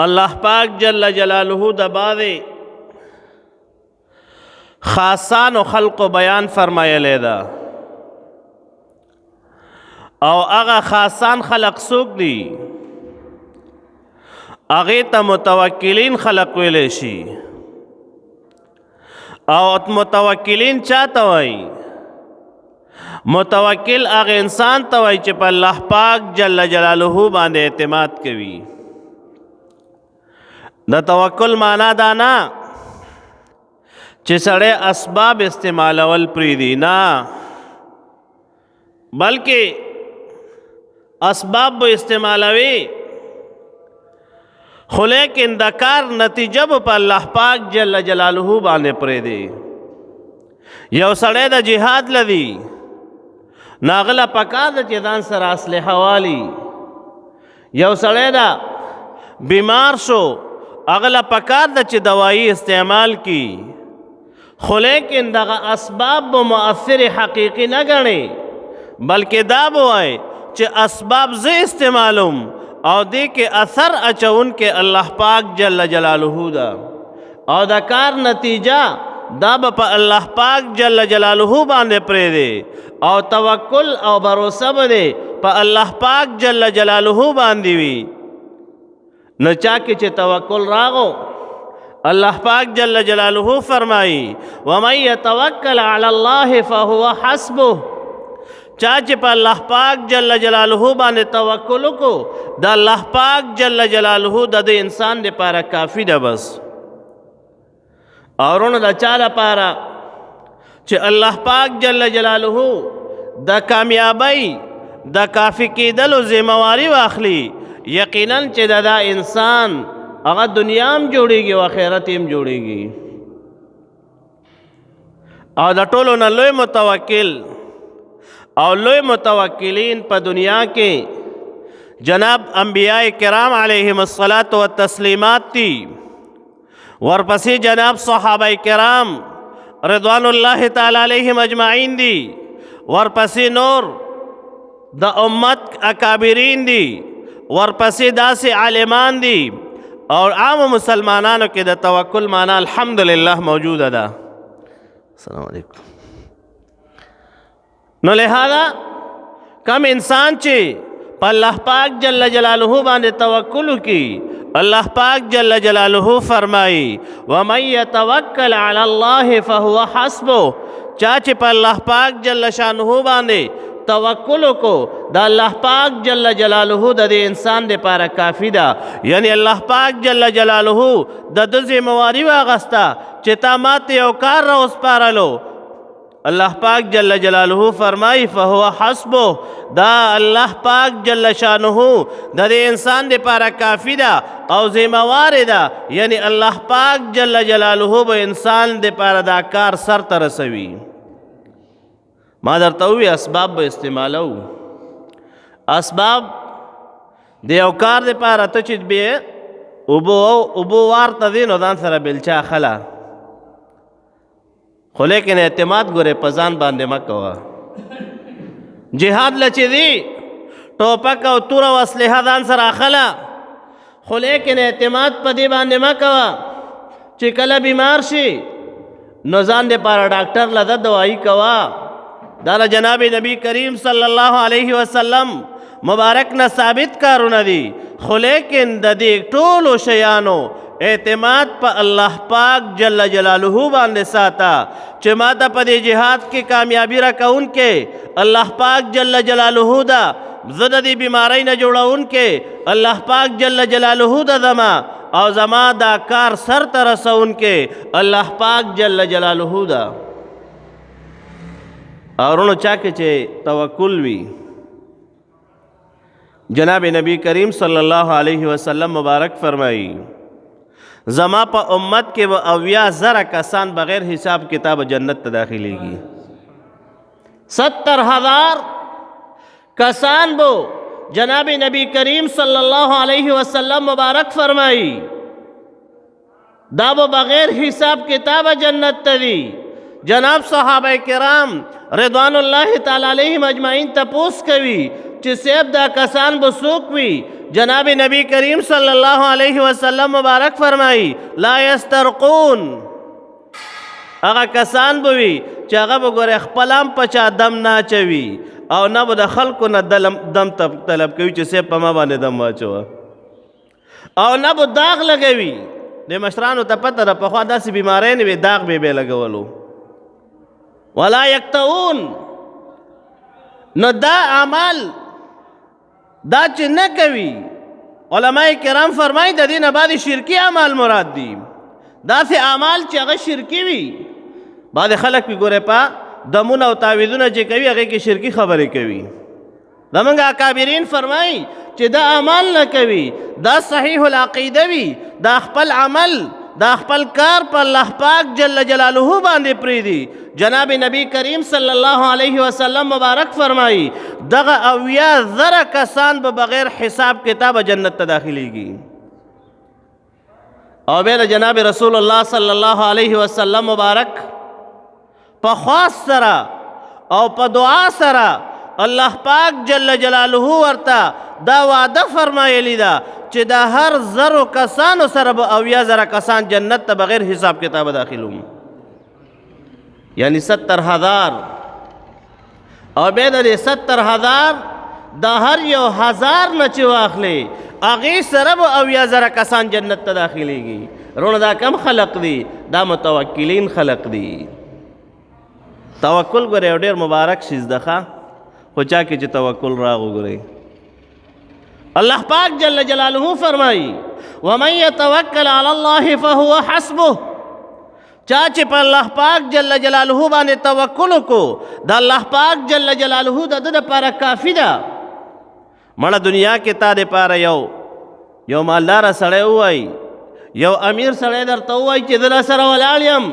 الله پاک جل جلاله د بعضې خاصانو خلقو بیان فرمایلی ده او هغه خاصان خلق څوک دي؟ هغې ته متوکلین خلق ویلی شي. او متوکلین چاته وایي؟ متوکل هغه انسان ته وایي چې په الله پاک جل جلاله باندې اعتماد کوي. د توکل معنا دا نه چې سړی اسباب استعمالول پریږدي، نه، بلکې اسباب به استعمالوي، خو لیکن د کار نتیجه به په الله پاک جل جلاله باندې پرېږدي. یو سړی د جهاد لدی ناغله پکار ده چې ځان سره اسلحه والی. یو سړی ده بیمار شو، اغله پکار ده چې دوایی استعمال کی، خو لیکن دغه اسباب به مؤثر حقیقي نه ګڼي، بلکې دا به وایي چې اسباب زه استعمالوم او دې کې اثر اچون کې الله پاک جل جلاله ده، او د کار نتیجه دا به په الله پاک جل جلاله باندې پرېږدي، او توکل او باور به دی په الله پاک جل جلاله باندې وي. نو چا کې چې توکل راغو، الله پاک جل جلاله فرمایي: ومن يتوکل علی الله فهو حسبه. چا چې په الله پاک جل جلاله باندې توکل وکړو، د الله پاک جل جلاله د دې انسان لپاره کافی ده. بس اورونو، د چا لپاره چې الله پاک جل جلاله د کامیابی د کافی کېدلو ذمہواری واخلي، یقینا چې دا انسان هغه دنیا هم جوړیږي او آخرت هم جوړیږي. او د ټولو نه لوی متوکل او لوی متوکلین په دنیا کې جناب انبیاء کرام علیهم الصلاة والتسلیمات دي، ورپسې جناب صحابه کرام رضوان الله تعالی علیهم اجمعین دي، ورپسې نور د امت اکابرین دي، ورپسې داسې عالمان دي، او عام مسلمانانو کې د توکل معنا الحمدلله موجوده ده. السلام علیکم. نو لہذا کم انسان چې په الله پاک جل جلاله باندې توکل وکي، الله پاک جل جلاله فرمایي: ومن يتوکل علی الله فهو حسبه. چا چې په الله پاک جل شانه باندې توکل کو، د الله پاک جل جلاله د دې انسان لپاره کافی ده. یعنی الله پاک جل جلاله د د ذمہواری واغسته چې تا ماته یو کار را وسپارلو. الله پاک جل جلاله فرمای: فهو حسبه. دا الله پاک جل شانه د دې انسان لپاره کافی ده او ذمہوار ده. یعنی الله پاک جل جلاله به انسان لپاره دا کار سر ته رسوي. ما درته وی، اسباب به استعمالو. اسباب د یو کار لپاره، ته چې به اوبو وار ته دی، نو ځان سره بلچا خلا، خو لیکن اعتماد ګوره په ځان باندې مه کوه. جهاد لچې دی، ټوپک او توره او اسلحه ځان سره اخله، خو لیکن اعتماد په دې باندې مه کوه. چې کله بیمار شي، نو ځان دې پاره ډاکټر له دوايي کوه. دا د جناب نبی کریم صلی الله علیه وسلم مبارک نه ثابت کارونه دي، خو لیکن د دې ټولو شیانو اعتماد په الله پاک جل جلاله باندې ساته چې ما ته په دې جهاد کې کامیابی را کون کې الله پاک جل جلاله ده، زه د دې بیماری نه جوړون کې الله پاک جل جلاله ده، زما او زما دا کار سر ته رسون کې الله پاک جل جلاله ده. اورونو، چا کې چې توکل وي، جناب نبی کریم صلی الله علیه وسلم مبارک فرمایي: زما په امت کې به 70,000 کسان بغیر حساب کتاب جنت ته داخليږي. 70,000 کسان بو جناب نبی کریم صلی الله علیه وسلم مبارک فرمایي، دا به بغیر حساب کتاب جنت ته دي. جناب صحابه کرام رضوان الله تعالی علیهم اجمعین تپوس کوي چې صاحب، دا کسان به څوک وي؟ جناب نبی کریم صلی الله علیه وسلم مبارک فرمایي لا یسترقون، هغه کسان به وي چې هغه به ګوره خپل هم په چا دم نه اچوي او نه به د خلکو نه دم طلب کوي چې صاحب په ما باندې دم واچوه، او نه به داغ لګوي. د مشرانو ته پته ده، پخوا داسې بیمارۍ نه وې، داغ به یې لګولو. ولا یکتؤون، نو دا اعمال دا چې نه کوي، علماء کرام فرمایي د دې نه بعد شرکي اعمال مراد دي، داسې اعمال چې هغه شرکي وي. بعضې خلک وي ګوره په دمونه او تعویذونه چې کوي هغې کې شرکي خبرې کوي. زمونږ اکابرین فرمایي چې دا اعمال نه کوي، دا صحیح العقیده وي، دا خپل عمل دا خپل کار په الله پاک جل جلاله باندې پریدي. جناب نبی کریم صلی الله علیه وسلم مبارک فرمایي دغه 70,000 کسان به بغیر حساب کتاب جنت ته داخلیږي. او بیا جناب رسول الله صلی الله علیه وسلم مبارک په خواست سره او په دعا سره الله پاک جل جلاله ورته دا وعده فرمایلی ده چې د هر زرو کسانو سره به 70,000 کسان جنت ته بغیر حساب کتاب داخلوم، یعنی 70,000. او بیا د دې 70,000 د هر یو 1,000 نه چې واخلې هغې سره به 70,000 کسان جنت ته داخلیږي. وروڼه دا کم خلق دي؟ دا متوکلین خلق دي. توکل ګورې یو ډېر مبارک څیز ده، ښه خو چا کې چې توکل راغو ګورې الله پاک جل جلاله فرمایي ومن يتوکل علی الله فهو حسبه. چا چې په الله پاک جل جلاله باندې توکل وکړو د الله پاک جل جلاله د ده دپاره کافي ده. مړه دنیا کې تا دپاره یو مالداره سړی ووایي، یو امیر سړی درته ووایي چې زه در سره ولاړ یم،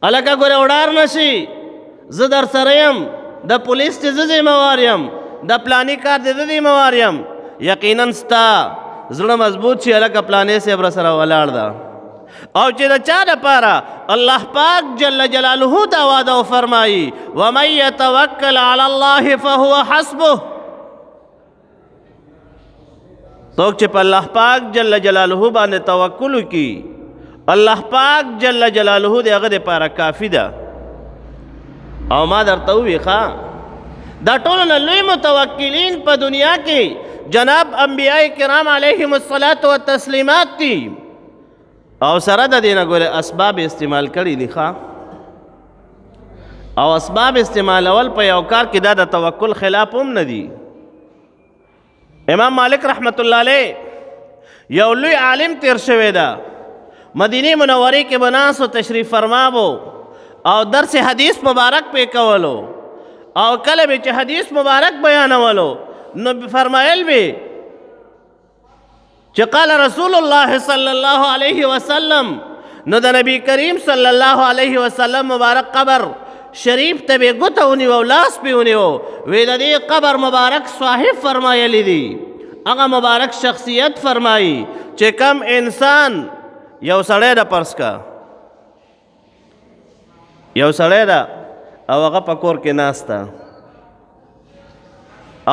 هلکه ګورې وډار نه شي، زه در سره یم، د پولیس چې زه ذمهوار یم، د پلاني کار دې زه ذمهوار یم، یقینا ستا زړه مضبوط شي، هلکه پلانې صاحب را سره ولاړ ده. او چې د چا دپاره الله پاک جل جلاله دا وعده وفرمایي ومن یتوکل علی الله فهو حسبه، څوک چې په الله پاک جل جلاله باندې توکل وکړي الله پاک جل جلاله د هغه دپاره کافي ده. او ما درته وویل ښه دا ټولو نه لوی متوکلین په دنیا کې جناب انبیاء کرام علیهم الصلاة والتسلیمات دي، او سره د دې نه ګورې اسباب استعمال کړي دي. ښه او اسباب استعمالول په یو کار کې دا د توکل خلاف هم نه دي. امام مالک رحمت الله علیه یو لوی عالم تیر شوی ده، مدینه منورې کې به ناست و، تشریف فرما وو او درس حدیث مبارک پې کولو، او کله به چې حدیث مبارک بیانولو نو فرمایل به چې قال رسول الله صلی الله علیه وسلم، نو د نبی کریم صلی الله علیه وسلم مبارک قبر شریف ته به ګوته ونیوه او لاس پې ونیو، وی د دې قبر مبارک صاحب فرمایلی دی، هغه مبارک شخصیت فرمایي چې کم انسان یو سړی ده پرس کا یو سړی ده او هغه په کور کې ناسته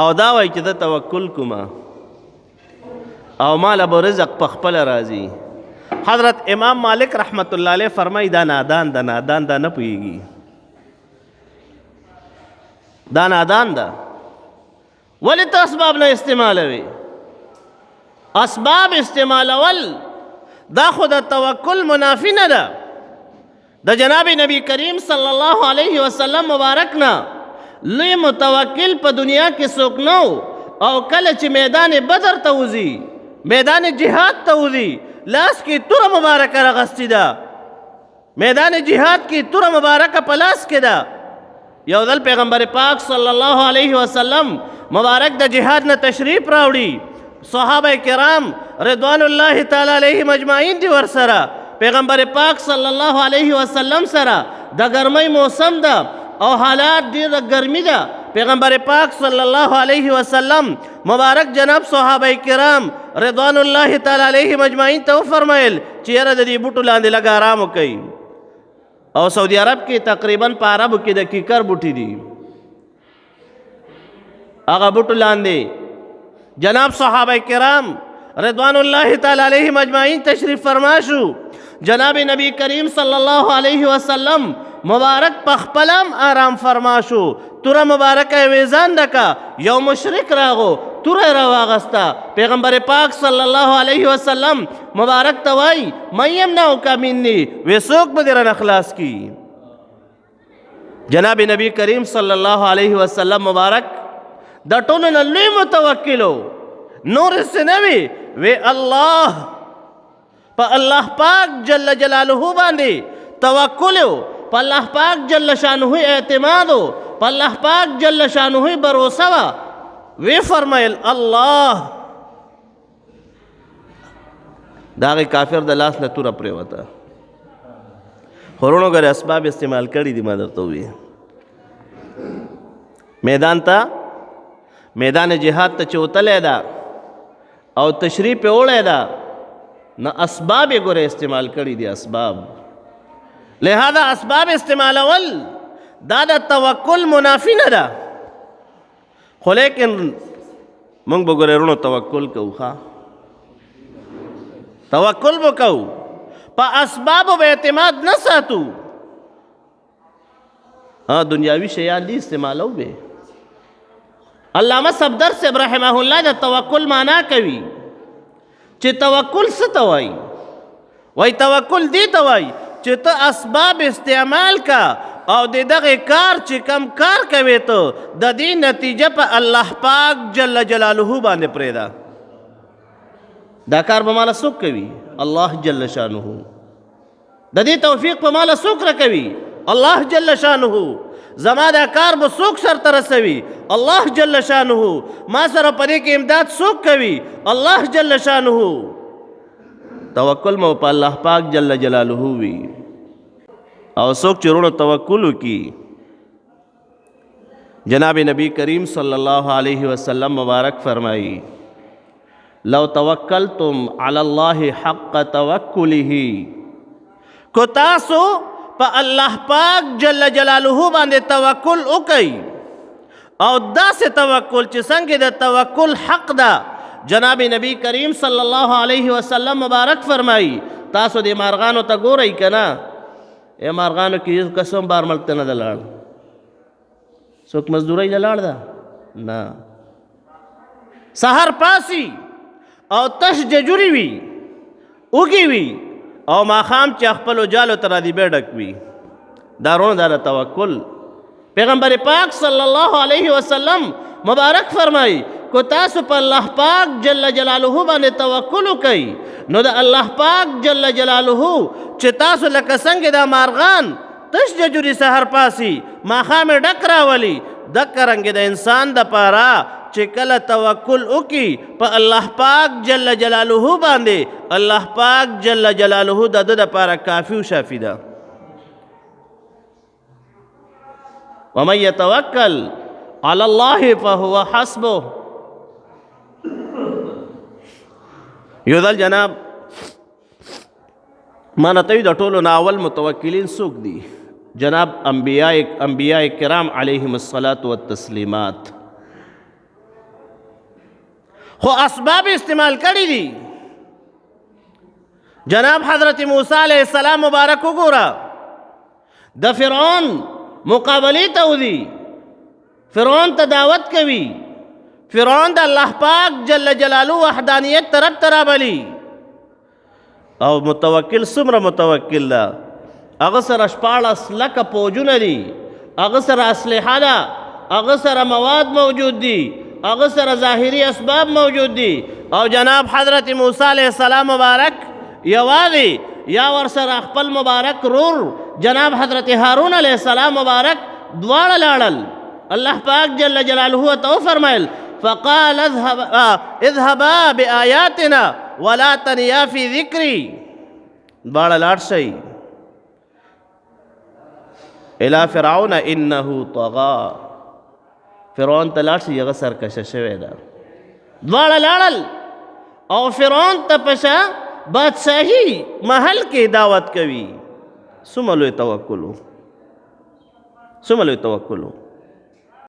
او دا وایي چې زه توکل کومه او مال به رزق په خپله راځي. حضرت امام مالک رحمت الله علیه فرمایي دا نادان ده، نادان ده، نه پوهېږي، دا نادان ده. ولې ته اسباب نه استعمالوي؟ اسباب استعمالول دا خو د توکل منافي نه ده. د جناب نبی کریم صلی الله علیه وسلم مبارک نه لوی متوکل په دنیا کې څوک نه و، او کله چې میدان بدر ته وځي، میدان جهاد ته وځي، لاس کې توره مبارکه راغستې ده، میدان جهاد کې توره مبارکه په لاس کې ده. یو ځل پیغمبر پاک صلی الله علیه وسلم مبارک د جهاد نه تشریف راوړي، صحابه کرام رضوان الله تعالی علیهم اجمعین دي ورسره، پیغمبر پاک صلی الله علیه وسلم سره د ګرمۍ موسم ده او حالات ډېر ګرمي ده. پیغمبر پاک صلی الله علیه وسلم مبارک جناب صحابه کرام رضوان الله تعالی علیهم اجمعین ته وفرمایل چې یاره د دې بوټو لاندې لږ آرام وکړئ. او سعودي عرب کې تقریبا په عربو کې د کیکر بوټي دي، هغه بوټو لاندې جناب صحابه کرام رضوان الله تعالی علیهم اجمعین تشریف فرما شو. جناب نبی کریم صلی الله علیه وسلم مبارک په خپلم آرام فرما شو. توره مبارکه یې ویزان دکا، یو مشرک راغو، توره یې راواغسته. پیغمبر پاک صلی الله علیه وسلم مبارک ته وایي من یمنعک مني، وی څوک به دې رانه خلاص کړي؟ جناب نبی کریم صلی الله علیه وسلم مبارک د ټولو نه لوی متوکل و، نور څه نه وي، وی الله، په الله پاک جل جلاله باندې توکل و، په الله پاک جل شانه اعتماد و، په الله پاک جل شانه بروسه وه. وی فرمایل الله. د هغې کافر د لاس نه توره پرېوته. خو وروڼو ګورې اسباب استعمال کړي دي، ما درته وویل میدان ته، میدان جهاد ته چې وتلی ده او تشریف یې وړی ده، نو اسباب یې ګورې استعمال کړي دي، اسباب. لهذا اسباب استعمالول دا د توکل منافي نه ده، خو لیکن موږ به ګورې وروڼو توکل کوو، ښه توکل به کوو، په اسبابو به اعتماد نه ساتو. دنیاوي شیان دي استعمالو به. علامه صفدر صاحب رحمه الله د توکل معنا کوي چې توکل څه ته وایي؟ وایي توکل دې ته وایي چې ته اسباب استعمال کا او د دغه کار چې کم کار کوې ته د دې نتیجه په الله پاک جل جلاله باندې پرېږده. دا کار به ماله څوک کوي؟ الله جل شانه. د دې توفیق په ماله څوک راکوي؟ الله جل شانه. زما دا کار به څوک سرته رسوي؟ الله جل شانه. ما سره په دې کې امداد څوک کوي؟ الله جل شانه. توکل مو په الله پاک جل جلاله وي. او څوک چې وروڼو توکل وکړي، جناب نبی کریم صلی الله علیه وسلم مبارک فرمایي لو توکلتم علی الله حق توکله، کو تاسو په الله پاک جل جلاله باندې توکل وکئ، او داسې توکل چې څنګه د توکل حق ده. جناب نبی کریم صلی الله علیه وسلم مبارک فرمایي تاسو دې مارغانو ته ګورئ که نه؟ ای مارغانو کې یو کس هم بار ملک ته نه ده لاړ، څوک مزدورۍ له لاړ ده؟ نه. سهار پاسي او تش ججوري وي، اوږي وي، او ماښام چې خپلو جالو ته را دي بیا ډک وي. دا وروڼه دا د توکل. پیغمبر پاک صلی الله علیه وسلم مبارک فرمایي کو تاسو په الله پاک جل جلاله باندې توکل وکئ، نو د الله پاک جل جلاله چې تاسو لکه څنګه دا مارغان تش ججوري سهار پاسي ماښام یې ډک راولي، دکه رنګ د انسان دپاره چې کله توکل وکړي په الله پاک جل جلاله باندې، الله پاک جل جلاله د ده دپاره کافي او شافي ده. ومن يتوکل علی الله فهو حسبه. یو ځل جناب ما نه ته د ټولو نه اول متوکلین څوک دي؟ جناب انبیاء کرام علیهم الصلاة والتسلیمات. خو اسباب استعمال کړي دي. جناب حضرت موسی علیه السلام مبارک وګوره، د فرعون مقابلې ته وځي، فرعون ته دعوت کوي، فرعون د الله پاک جل جلاله وحدانیت طرف ته رابلي. او متوکل څومره متوکل ده، هغه سره 16 لکه پوجونه دي، هغه سره اسلحه ده، هغه سره مواد موجود دي، هغه سره ظاهري اسباب موجود دي. او جناب حضرت موسی علیه السلام مبارک یوازې یا ورسره خپل مبارک رور جناب حضرت هارون علیه السلام مبارک دواړه لاړل. الله پاک جل جلاله ته وفرمایل فقال اذهبا بآیاتنا ولا تنیا فی ذکری. دواړه لاړ شئ الی فرعون انه طغا. فرعون ته لاړ شئ، هغه سرکشه شوی ده. دواړه لاړل او فرعون ته په شا بادشاهي محل کې دعوت کوي. څومره لوی توکل و، څومره لوی توکل و.